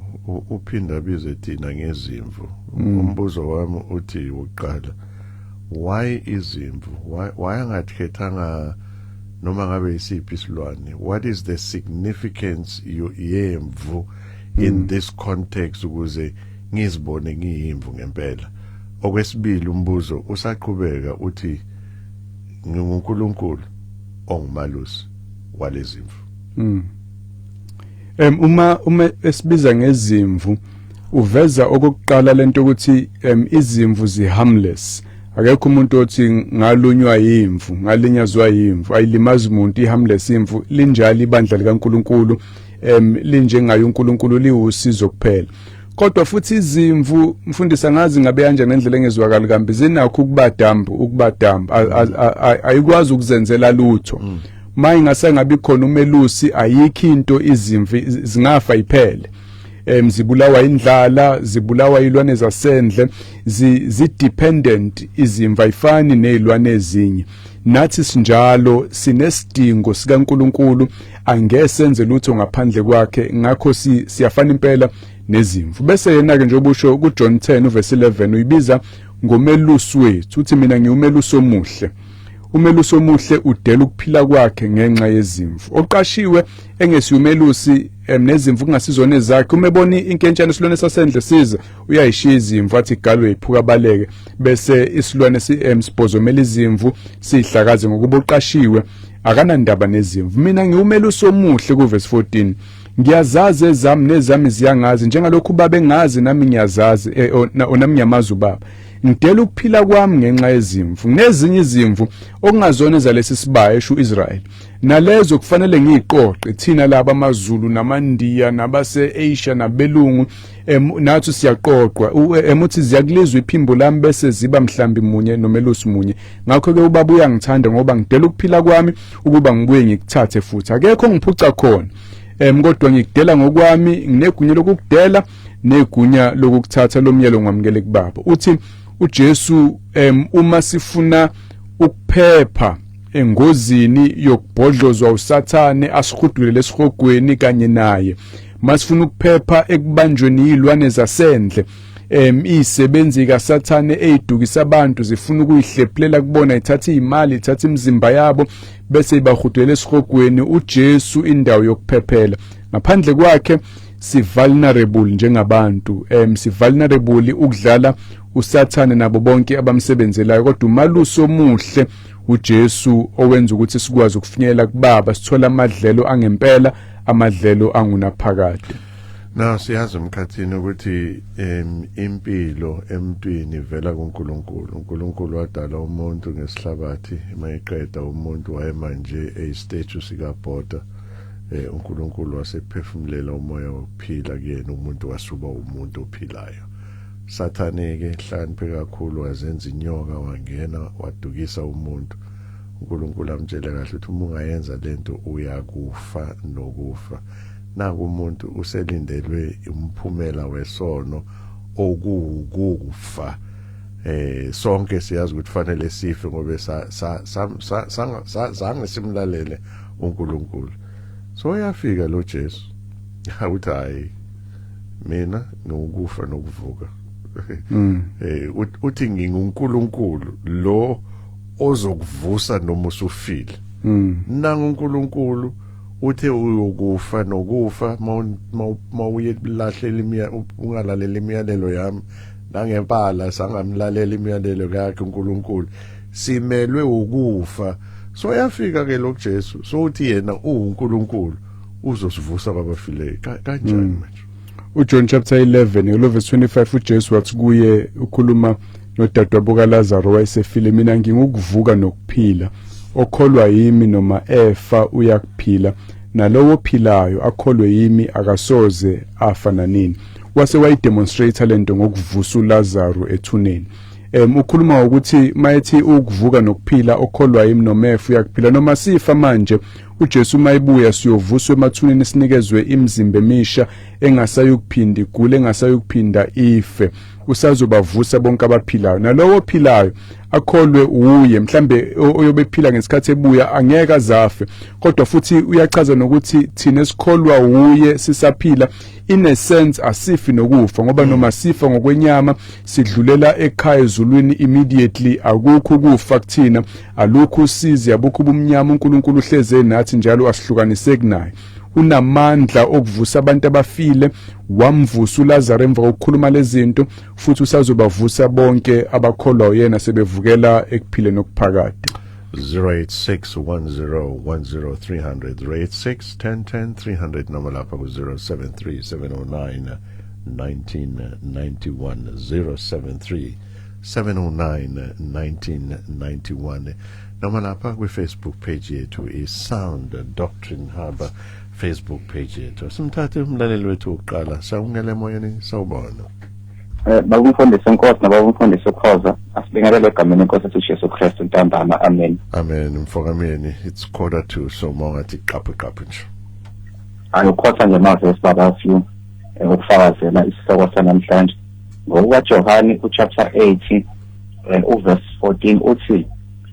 uphinda abize thina ngezimvu. Umbuzo wami uthi wokuqala, why izimvu? Why angakhethanga noma ngabe isiphi isilwane? What is the significance yemvu in this context, ukuze ngizibone ngiyimvu ngempela? Okwesibili umbuzo usaqhubeka uthi, nginguNkulunkulu ongumalusi walezimvu. Uma esibiza ngezimvu, uveza okokuqala lento ukuthi izimvu zi harmless. Akekho umuntu othi ngalunywa yimvu, ngalinyazwa yimvu, ayilimazi umuntu, i-harmless imvu. Linjalo ibandla likaNkuluNkulu, linjengayo uNkulunkulu, liwusizo kuphela. Kodwa futhi izimvu, mfundisi, angazi ngabe kanjani ngendlela engezwakali kambi, zinakho ukuba dumb, ukuba dumb, ayikwazi ukuzenzela lutho. Ma ingase ngabi khona umelusi, ayikho into, izimvu zingafa iphele. Zibulawa indlala, zibulawa ilwane zasendle, zi dependent izimvu, ayifani nezilwane ezinye. Nathi sinjalo, sinesidingo sikaNkuluNkulu, angeke senze lutho ngaphandle kwakhe. Ngakho siyafana impela nezimvu. Bese yena ke, njengoba usho kuJohn 10 uverse 11, uyibiza ngomelusi wethu, uthi, mina ngiwumelusi omuhle, umelusi omuhle udela ukuphila kwakhe ngenxa yezimvu. Oqashiwe engesiumelusi nezimvu kungasizona ezakhe, uma ebona inkentshane, isilwane sasendle siza, uyayishiya izimvu, athi igalwe iphuka, baleke, bese isilwane sibhozomela izimvu sihlakaze, ngokuba uqashiwe akanandaba nezimvu. Mina ngiwumelusi omuhle, kuverse 14, ngiyazazi ezami nezami ziyangazi, njengalokhu ubaba engazi nami ngiyazazi, nami ngiyamazi ubaba. Ngidela ukuphila kwami ngenxa yezimvu. Nginezinye izimvu okungazona ezalesi sibaya, esho uIsrael, nalezo kufanele ngiyiqoqe. Thina laba amaZulu namaNdiya nabase Asia nabelungu, nathi siyaqoqwa. Emuthi ziyakulizwa iphimbo lami, bese ziba mhlambi munye nomelusi munye. Ngakho ke ubaba uyangithanda, ngoba ngidela ukuphila kwami ukuba ngibuye ngikuthathe futhi. Akekho ongiphuca khona, kodwa ngikudela ngokwami. Nginegunya lokukudela negunya lokukuthatha. Lomyalo ngamukele kubaba. Uthi uJesu, uma sifuna ukuphepha engozini yokubhodlozwa uSathane asihudule lesihogweni kanye naye, masifuna ukuphepha ekubanjweni yilwane zasendle, Izisebenzi kaSathane ezidukisa abantu zifuna ukuyihlephulela kubona, ithatha imali, ithatha imizimba yabo bese ibahudwela esihogweni. uJesu indawo yokuphephela, ngaphandle kwakhe si vulnerable njengabantu, si vulnerable ukudlala uSathane nabo bonke abamsebenzelayo. Kodwa umalusi omuhle uJesu owenza ukuthi sikwazi ukufinyelela kubaba, sithola amadlelo angempela, amadlelo angunaphakade. Na siyazi emkhathini ukuthi impilo emntwini ivela kuNkulunkulu. uNkulunkulu wadala umuntu ngesihlabathi, mayiqeda umuntu wayemanje eyistatue sikaBhoda. uNkulunkulu wasephefumulela umoya wokuphila kuyena, umuntu wasuba umuntu ophilayo. Sathane ke hlakaniphe kakhulu, wazenza inyoka, wangena wadukisa umuntu. uNkulunkulu amtshele kahle ukuthi uma ungayenza lento uyakufa nokufa. Naku umuntu uselindelwe umphumela wesono okuwukufa. Sonke siyazi ukuthi fanele sife ngoba zange simlalele uNkulunkulu. So yafika lo Jesu uthi hayi, mina ngiwukufa nokuvuka. Uthi nginguNkulunkulu lo ozokuvusa noma usufile. Nanga uNkulunkulu uthe uyokufa nokufa mawuye lahlela imiya ungalalela imiyalelo yami. Nangempala sangamlalela imiyalelo yakhe uNkulunkulu, simelwe ukufa. So yafika ke lo Jesu, so uthi yena uNkulunkulu uzosivusa kwabafileyo. Kanjani manje? uJohn chapter 11 lo verse 25, uJesu wathi kuye, ukhuluma nodadewabo kaLazaro wayesefile, mina ngingukuvuka nokuphila, okholwa yimi noma efa uyakuphila, nalowo ophilayo akholwe yimi akasoze afa nanini. Wase wayidemonstrate lento ngokuvusa uLazaro ethuneni. Ukhuluma ukuthi mayethi ukuvuka nokuphila, okholwa yimi noma efa uyakuphila. Noma sifa manje, uJesu mayibuya siyovuswa emathuneni, sinikezwe imizimba emisha engasayukuphinda igule, engasayukuphinda ife. Usazobavusa bonke abaphilayo, nalowo ophilayo akholwe uye mhlambe oyobe ephila ngesikhathi ebuya angeke azafe. Kodwa futhi uyachaza nokuthi thina esikholwa uye sisaphila, in a sense asifi nokufa, ngoba noma sifa ngokwenyama sidlulela ekhaya ezulwini immediately. Akukho ukufa kuthina, alukho usizi, abukho ubumnyama. uNkulunkulu uhleze nathi njalo, asihlukaniseki naye. Unamandla okuvusa abantu abafile, wamvusa uLazaro emva kokukhuluma lezinto, futhi usazobavusa bonke abakholwa yena sebevukela ekuphileni okuphakade. 086 10 10 300, 086 10 10 300, noma lapha ku 073 709 1991, 073 709 1991, noma lapha kwi-Facebook page yethu, i-Sound Doctrine Hub Facebook page yethu. Simthathe umlaleli wethu wokuqala. Sawungele emoyeni, sawubona. Baba umfundisi inkosi nababa umfundisi ukhoza, asibingelele egameni lenkosi ethu Jesu Kristu ntambama, amen. Amen, mfokamyeni. It's quarter to, so mongathi qaphu qaphu nje. Ayokhotha nje amavesi baba few ukufakazela isihloko sanamhlanje. Ngokuka Johani uchapter 8 uverse 14 uthi,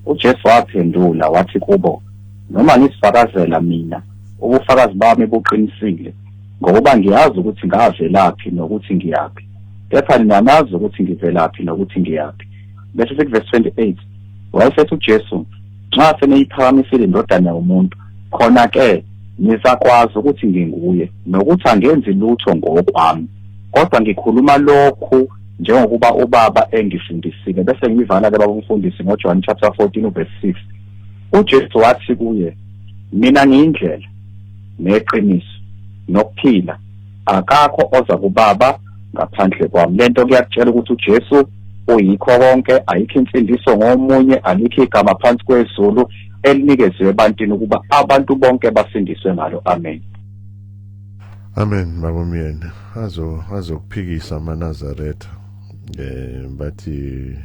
uJesu waphendula wathi kubo, noma ngisifakazela mina, ubufakazi bami buqinisile, ngokuba ngiyazi ukuthi ngavelaphi nokuthi ngiyaphi, kepha nina nazi ukuthi ngivelaphi nokuthi ngiyaphi. Bese sikuvesi 28, wayesethi uJesu, nxa seniyiphakamisile indodana yomuntu, khona ke nizakwazi ukuthi nginguye, nokuthi angenzi lutho ngokwami, kodwa ngikhuluma lokhu njengokuba ubaba engifundisile. Bese ngivala ke baba umfundisi ngoJohn chapter 14 verse 6, uJesu wathi kuye, mina ngiyindlela neqiniso nokuphila, akakho oza kubaba ngaphandle kwami. Lento kuyakutshela ukuthi uJesu uyikho konke, ayikho insindiso ngomunye, alikho igama phansi kwezulu elinikezwe ebantwini ukuba abantu bonke basindiswe ngalo. Amen. Amen, baba Myeni. Azokuphikisa amaNazaretha, bathi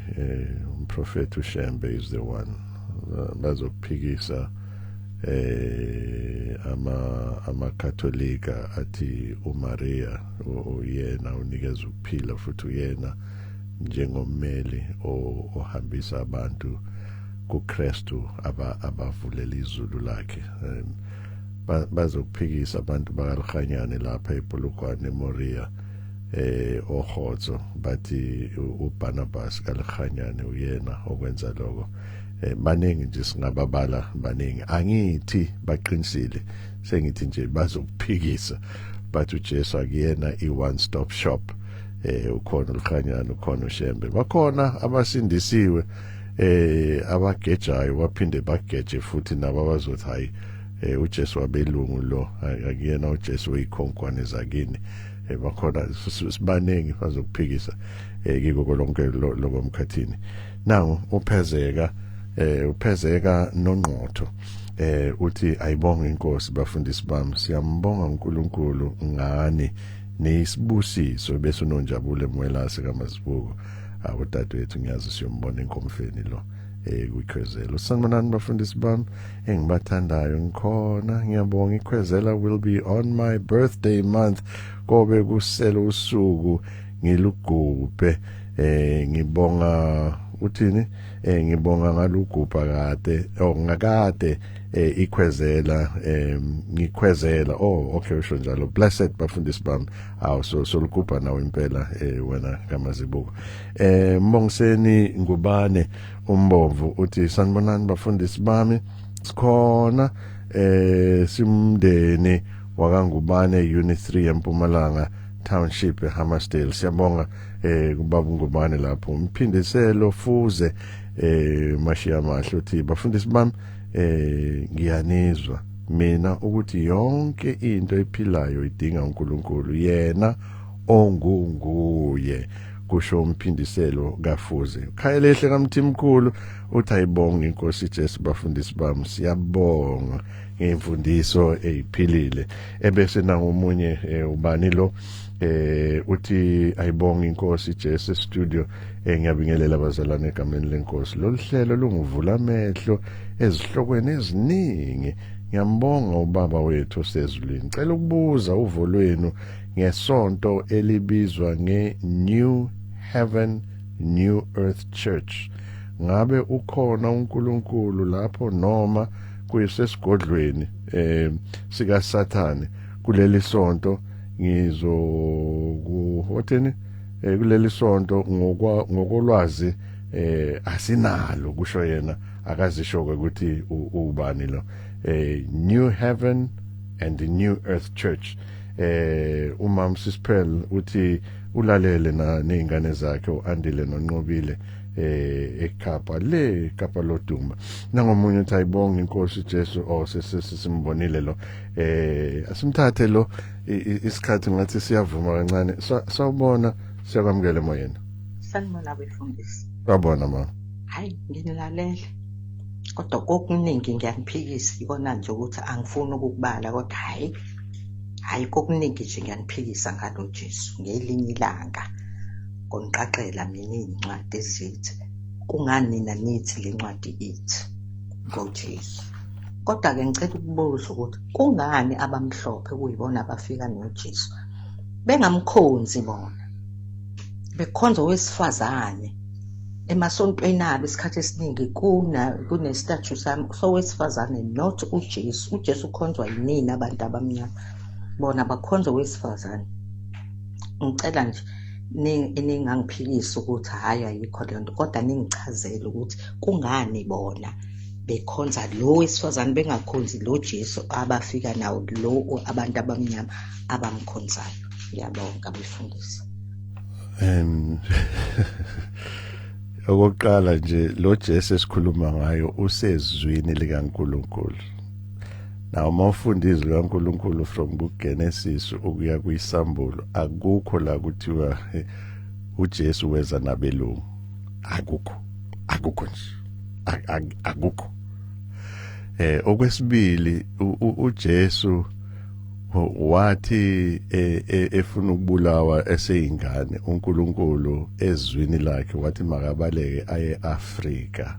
umprofeti uShembe is the one. Bazokuphikisa amaKatolika athi uMaria uyena unikeza ukuphila, futhi uyena njengommeli ohambisa abantu kuKristu, abavulela izulu lakhe. Bazokuphikisa abantu bakaLhanyane lapha ePolokwane eMoria. Ohotso bathi uBarnabas kaLekhanyane uyena okwenza lokho. Baningi nje singababala, baningi. Angithi baqinisile, sengithi nje bazokuphikisa, bathi uJesu akuyena i-one stop shop. Ukhona uLekhanyane, ukhona uShembe, bakhona abasindisiwe abagejayo baphinde bageje futhi nabo abazothi hayi, uJesu wabelungu lo, akuyena uJesu weyikhonkwane zakini. Bakhona, sibaningi bazokuphikisa kiko lonke lokomkhathini. Nangu uphezeka, uphezeka nongqotho, uthi ayibonga inkosi bafundisi bami, siyambonga uNkulunkulu ngani, nisibusiso. Bese unonjabule Mwelase kaMazibuko, awudadewethu, ngiyazi siyombona enkomfeni lo kwikhwezelo. Sanibonani bafundisi bami engibathandayo, ngikhona, ngiyabonga. Ikhwezela will be on my birthday month, kobe kusele usuku ngilugubhe. Ngibonga, uthini, ngibonga ngalugubha kade, oh, ngakade ikhwezela, ngikhwezela. Oh, okay, usho njalo. Blessed bafundisi bami. Awu, so solugubha nawe impela wena kaMazibuko. Mbongiseni Ngubane umbomvu uthi sanibonani bafundisi bami, sikhona, simndeni wakaNgubane, Unit 3 eMpumalanga Township, eHammersdale. Siyabonga kubaba Ngubane lapho. Umphindiselo Fuze Mashiya mahle uthi bafundisi bami, ngiyanizwa mina ukuthi yonke into ephilayo idinga uNkulunkulu, yena ongunguye, kusho umphindiselo kaFuze. Khayelehle kaMthimkhulu uthi ayibonga inkosi Jesu bafundisi bami, siyabonga ngemfundiso eyiphilile. Ebese nangomunye, ubani lo, uthi ayibonga inkosi Jesu studio, ngiyabingelela abazalwane egameni lenkosi. Lolu hlelo lungivula amehlo ezihlokweni eziningi, ngiyambonga ubaba wethu osezulwini. Cela ukubuza uvo lwenu ngesonto elibizwa nge-New Heaven New Earth Church. Ngabe ukhona uNkulunkulu lapho noma kuyisesigodlweni sika Sathane kuleli sonto? Ngizoku wathini kuleli sonto ngokolwazi asinalo, kusho yena, akazisho ke ukuthi ubani lo. New Heaven and the New Earth Church. Umam Sisiphel uthi ulalele na nezingane zakhe uAndile noNqobile eKapa, le Kapa loduma. Nangomunye uthi ayibonga inkosi Jesu. Oh, sesimbonile lo, asimthathe lo, isikhathi ngathi siyavuma kancane. Sawubona, siyakwamukela emoyeni. Sanibona befundisi. Sawubona mama. Hayi, nginilalele. Kodwa kokuningi ngiyaniphikisa, ikona nje ukuthi angifuni ukukubala, kodwa hayi hayi, kokuningi nje ngiyaniphikisa ngalo Jesu. Ngelinye ilanga ngoniqaqela mina iy'ncwadi ezithi kungani nina nithi le ncwadi ithi ngoJesu. Kodwa-ke ngicela ukubuza ukuthi kungani abamhlophe kuyibona abafika noJesu bengamkhonzi bona, bekhonza owesifazane emasontweni abo? Isikhathi esiningi kune-statue sowesifazane, not uJesu. UJesu ukhonzwa yinini abantu abamnyama, bona bakhonza owesifazane. Ngicela nje ningangiphikisi ukuthi hhayi, ayikho leyo nto, kodwa ningichazele ukuthi kungani bona bekhonza lo wesifazane, bengakhonzi lo Jesu abafika nawo, lo abantu abamnyama abamkhonzayo. Ngiyabonga befundisi. Okokuqala nje, lo Jesu esikhuluma ngayo usezwini likaNkuluNkulu. Now uma ufunda izwi likaNkuluNkulu from kuGenesis ukuya kuyisambulo, akukho la kuthiwa uJesu weza nabelungu. Akukho, akukho nje, akukho. Okwesibili, uJesu wathi efuna ukubulawa eseyingane, uNkulunkulu ezwini lakhe wathi makabaleke aye eAfrika.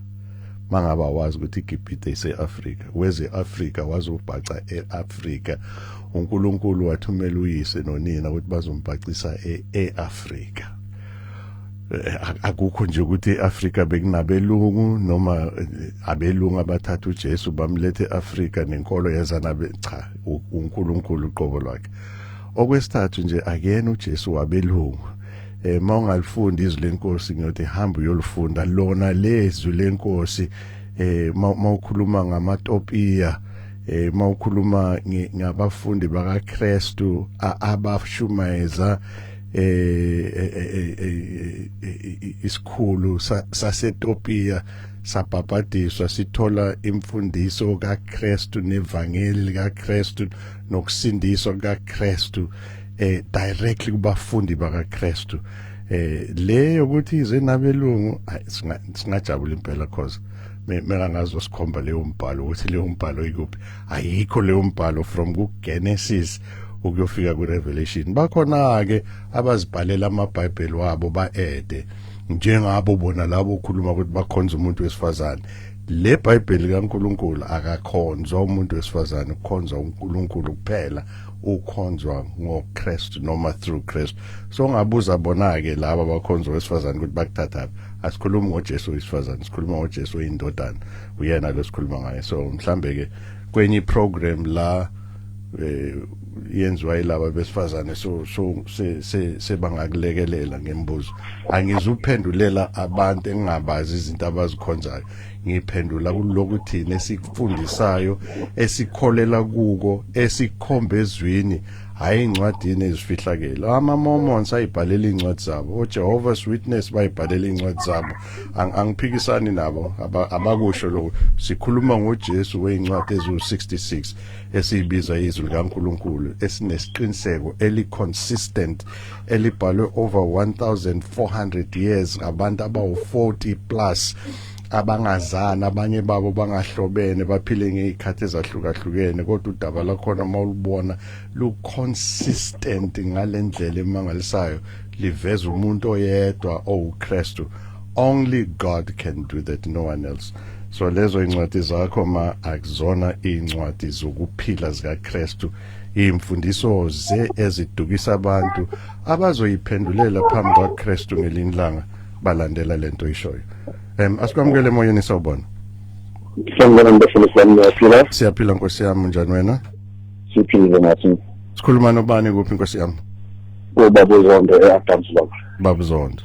Mangaba wazi ukuthi iGibhite iseAfrika, weze eAfrika, wazobhaca eAfrika. uNkulunkulu wathumela uyise nonina ukuthi bazombhacisa eAfrika. Akukho nje ukuthi eAfrika bekunabelungu noma abelungu abathatha uJesu bamlethe eAfrika nenkolo yeza nabe. Cha, uNkulunkulu uqobo lwakhe. Okwesithathu nje, akuyena uJesu wabelungu. Mawungalifunda izwi lenkosi, ngiyothi hamba uyolifunda lona lezwi lenkosi. Mawukhuluma ngamaTopiya, mawukhuluma ngabafundi bakaKristu abashumayeza isikhulu saseTopiya sabhabhadiswa, sithola imfundiso kaKristu nevangeli likaKristu nokusindiswa kaKristu directly kubafundi bakaKristu. Leyo ukuthi ize nabelungu, singajabula impela, cause meka sikhomba leyo mbhalo ukuthi leyo mbhalo ikuphi. Ayikho leyo mbhalo from ku Genesis ukuyofika ku Revelation. Bakhona ke abazibhalela amaBhayibheli wabo baede njengabo bona labo ukhuluma ukuthi bakhonza umuntu wesifazane. Le Bhayibheli kaNkuluNkulu akakhonzwa umuntu wesifazane, ukhonzwa uNkulunkulu kuphela, ukhonzwa ngoKristu noma through Christ. So ngabuza bona ke laba abakhonzwa wesifazane ukuthi bakuthatha. Asikhulumi ngoJesu wesifazane, sikhuluma ngoJesu oyindodana, uyena lo sikhuluma ngaye. So mhlambe ke kwenye program la yenziwa yilaba besifazane, so sebangakulekelela ngembuzo. Angizuphendulela abantu engingabazi izinto abazikhonzayo, ngiphendula kulokhu thina esikufundisayo, esikholela kuko, esikhomba ezwini, hayi incwadini ezifihlakele. Ama-Mormons ayibhalela iy'ncwadi zabo, o-Jehovah's Witness bayibhalela iy'ncwadi zabo. Angiphikisani nabo, abakusho lokho. Sikhuluma ngoJesu wey'ncwadi eziwu-66 esiyibiza izwi likaNkuluNkulu, esinesiqiniseko eli-consistent, elibhalwe over 1400 years abantu abawu-40 plus abangazani, abanye babo bangahlobene, baphile ngezikhathi ezahlukahlukene, kodwa udaba lakhona mawulubona lu-consistent ngalendlela emangalisayo, liveza umuntu oyedwa owuKristu. Only God can do that, no one else. So lezo incwadi zakho ma akuzona incwadi zokuphila zikaKristu, imfundiso ze ezidukisa abantu abazoyiphendulela phambi kwaKristu ngelinye ilanga balandela lento ishoyo. Asikwamukele emoyeni, sawubona. Sanibona mbafundisi bami, niyaphila? Siyaphila nkosi yami, njani wena? Siphilile nathi. Sikhuluma nobani, kuphi nkosi yami? Ubaba uZondo e-Adams baba. Baba Zondo.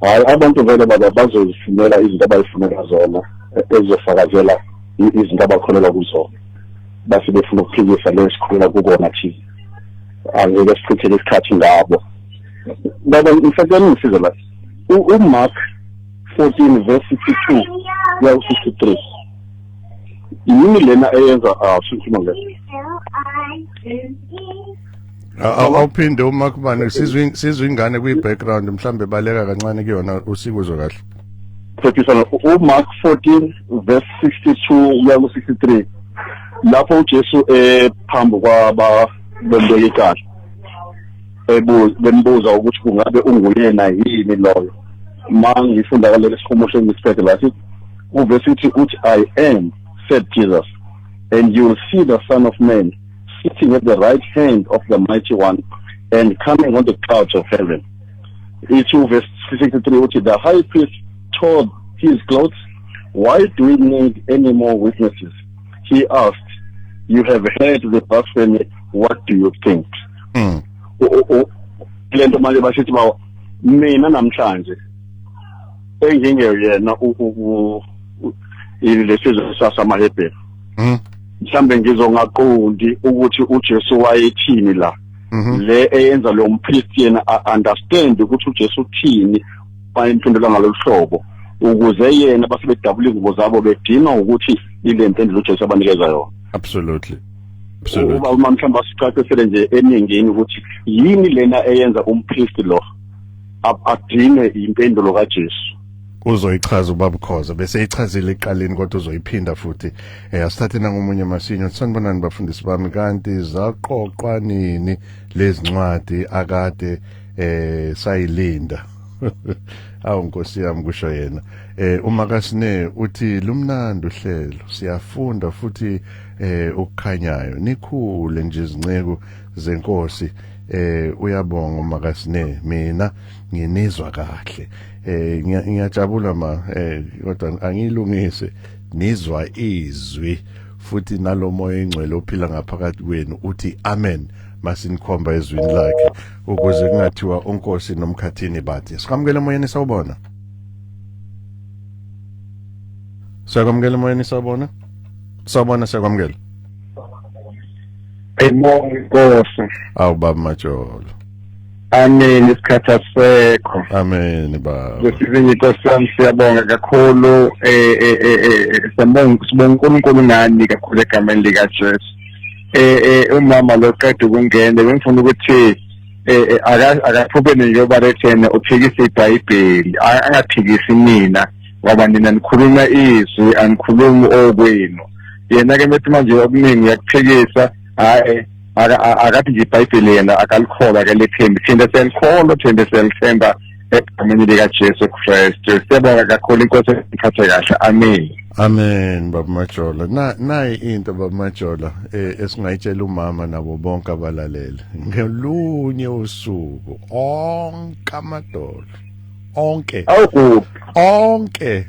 Hayi, abantu vele baba bazozifunela izinto abayifunela zona ezizofakazela izinto abakholelwa kuzona, base befuna ukuphikisa le sikholelwa kukona thina. Angeke sichithele isikhathi ngabo. Baba, ngisacela ungisize la. UMark 14 verse 62 kuya ku-63, yini lena eyenza sikhuluma ngale? Awuphinde uma kubani, sizwe ingane kwi-background, mhlambe baleka kancane kuyona usikuzwe kahle. Phephisa. UMark 14 verse 62 kuya ku-63, lapho uJesu ephambi kwaba bembeka icala, bembuza ukuthi kungabe unguyena yini loyo. Ma ngifunda kaleli sihumusho engisiphethe lathi uvesi uthi, "I am," said Jesus, "and you will see the Son of Man sitting at the right hand of the Mighty One and coming on the clouds of heaven." Ithi uverse 63 uthi, "The high priest tore his clothes. 'Why do we need any more witnesses?' he asked. 'You have heard the blasphemy. What do you think?'" Lento manje basithi ba mina namhlanje engingeyena lesizwe sasamaHebheru, mhlambe ngizongaqondi ukuthi uJesu wayethini la. Le eyenza lo mpriest yena understand ukuthi uJesu uthini bayemphendula ngalolu hlobo, ukuze yena base bedabula ingubo zabo bedinga ukuthi ile mpendulo uJesu abanikeza yona. Absolutely. Absolutely. Uba uma mhlawumbe asicacisele nje eningini ukuthi yini lena eyenza umpriest lo adinge impendulo kaJesu. Uzoyichaza ubaba Khoza, bese ichazile eqaleni, kodwa uzoyiphinda futhi. Asithathe nangomunye masinyo. Sanibonani bafundisi bami, kanti zaqoqwa nini lezincwadi akade sayilinda? Awu nkosi yami, kusho yena. Uma kasine uthi lumnandi uhlelo, siyafunda futhi ukukhanyayo, nikhule nje izinceku zenkosi. Uyabonga uma kasine, mina nginizwa kahle. Ngiyajabula ma, kodwa angilungise, nizwa izwi futhi nalomoya engcwele ophila ngaphakathi kwenu uthi amen. Masinikhomba ezwini lakhe ukuze kungathiwa uNkosi noMkhathini bathi. Sikwamukele emoyeni, sawubona. Siyakwamukela emoyeni, sawubona. Sawubona, siyakwamukela. Ayibonge inkosi. Awu baba Majolo. Amen, isikhathi asekho. Amen baba. Kusizinye inkosi yami, siyabonga kakhulu, siyabonga, sibonga uNkulunkulu nani kakhulu egameni lika Jesu. Umama lo qeda ukungena, bengifuna ukuthi akaphubene njengoba lethene uphikisa iBhayibheli, angaphikisi mina ngoba nina nikhuluma izwi, anikhulumi okwenu. Yena ke methi manje okuningi uyakuphikisa, hayi akathi nje iBhayibheli yena akalikholwa, akalithembi. Thina siyalikholwa, thina siyalithemba egameni lika Jesu Kristu. Siyabonga kakhulu, inkosi iphathe kahle. Amen. Amen baba Majola. Na nayi into baba Majola esingayitshela umama nabo bonke abalalele. Ngelunye usuku onke amadolo onke awuguqa onke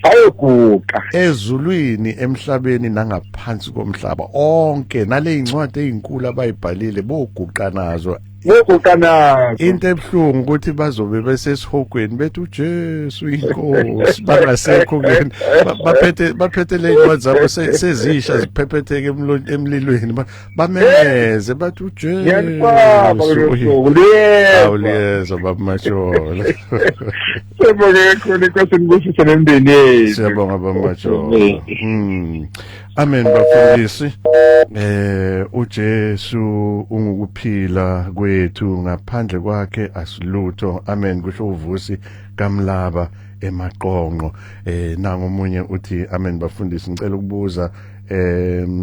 ayoguqa ezulwini, emhlabeni nangaphansi komhlaba, onke nale incwadi ezinkulu abayibhalile boguqa nazo. Boguqa nazo. Into ebuhlungu ukuthi bazobe besesihogweni bethi uJesu inkosi, bangasekho kuyena, baphethe le incwadi zabo sezisha ziphephetheke emlilweni, bamemeze bathi uJesu. Ngiyalisaba lolu suku. Awuliyeza baba Majola. Siyabonga kakhulu, inkosi nibusise nemndeni yethu. Siyabonga baba Majola. Amen bafundisi. uJesu ungukuphila kwethu, ngaphandle kwakhe asilutho. Amen, kusho uVusi kaMlaba eMaqonqo. Nangu omunye uthi amen bafundisi, ngicela ukubuza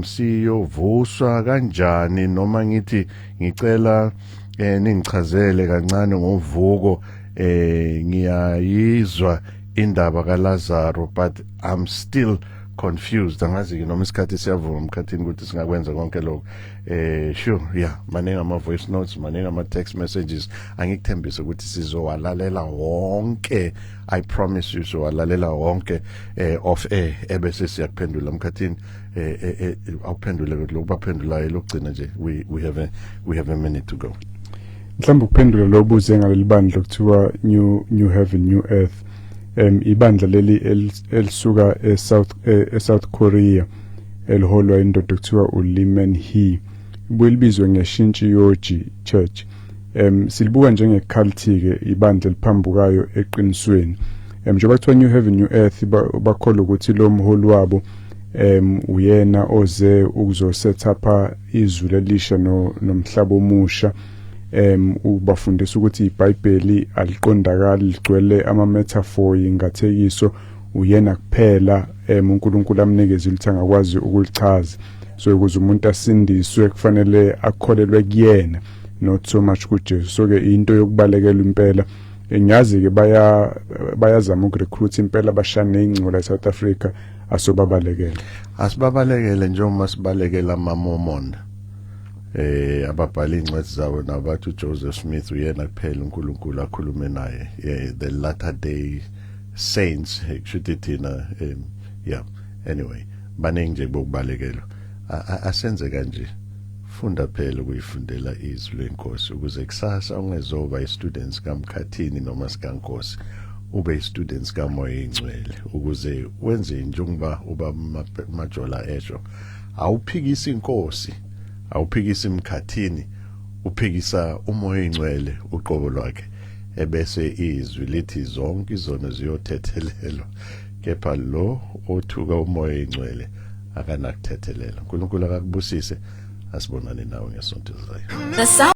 siyovuswa kanjani, noma ngithi ngicela ningichazele kancane ngovuko. Ngiyayizwa indaba kaLazaro but I'm still confused. Angazi ke noma isikhathi siyavuma Mkhathini ukuthi singakwenza konke lokho. Sure, yeah, maningi ama voice notes, maningi ama text messages. Angikuthembise ukuthi sizowalalela wonke, I promise you sizowalalela wonke off air, ebese siyakuphendula Mkhathini. Awuphendule lokhu baphendulayo lokugcina nje, we have a minute to go. Mhlawumbe ukuphendula lo buze ngaleli bandla okuthiwa New Heaven New Earth, ibandla leli elisuka eSouth Korea, eliholwa indoda okuthiwa uLee Man-hee, ibuye libizwe ngeShincheonji Church. Silibuka njenge-cult ke, ibandla eliphambukayo eqinisweni. Njengoba kuthiwa New Heaven New Earth, bakholwa ukuthi lo mholi wabo uyena oze ukuzo-set up izulu elisha nomhlaba omusha. Ubafundisa ukuthi iBhayibheli aliqondakali, ligcwele ama metaphor, ingathekiso, uyena kuphela uNkulunkulu amnikeze ukuthi angakwazi ukulichaza. So ukuze umuntu asindiswe kufanele akholelwe kuyena, not so much kuJesu. So ke into yokubalekela impela. Ngiyazi ke bayazama ukurecruit impela, bashane ingcola eSouth Africa, asobabalekela. Asibabalekele njengoba sibalekela ama-Mormon, ababhala incwadi zabo nabathi uJoseph Smith uyena kuphela uNkulunkulu akhulume naye. Yeah, the Latter Day Saints, kushuthi thina, yeah, anyway, baningi nje bokubalekelwa. Asenze kanje, funda phela ukuyifundela izwi lenkosi ukuze kusasa ungezoba i-students kaMkhathini noma sikaNkosi, ube i-students kaMoya Ingcwele, ukuze wenze njengoba uba Majola esho, awuphikisi inkosi, awuphikisi imkhathini, uphikisa uMoya Ingcwele uqobo lwakhe, ebese izwi lithi zonke izono ziyothethelelwa, kepha lo othuka uMoya Ingcwele akanakuthethelela. uNkulunkulu akakubusise, asibonane nawe ngesonto ezayo. The sound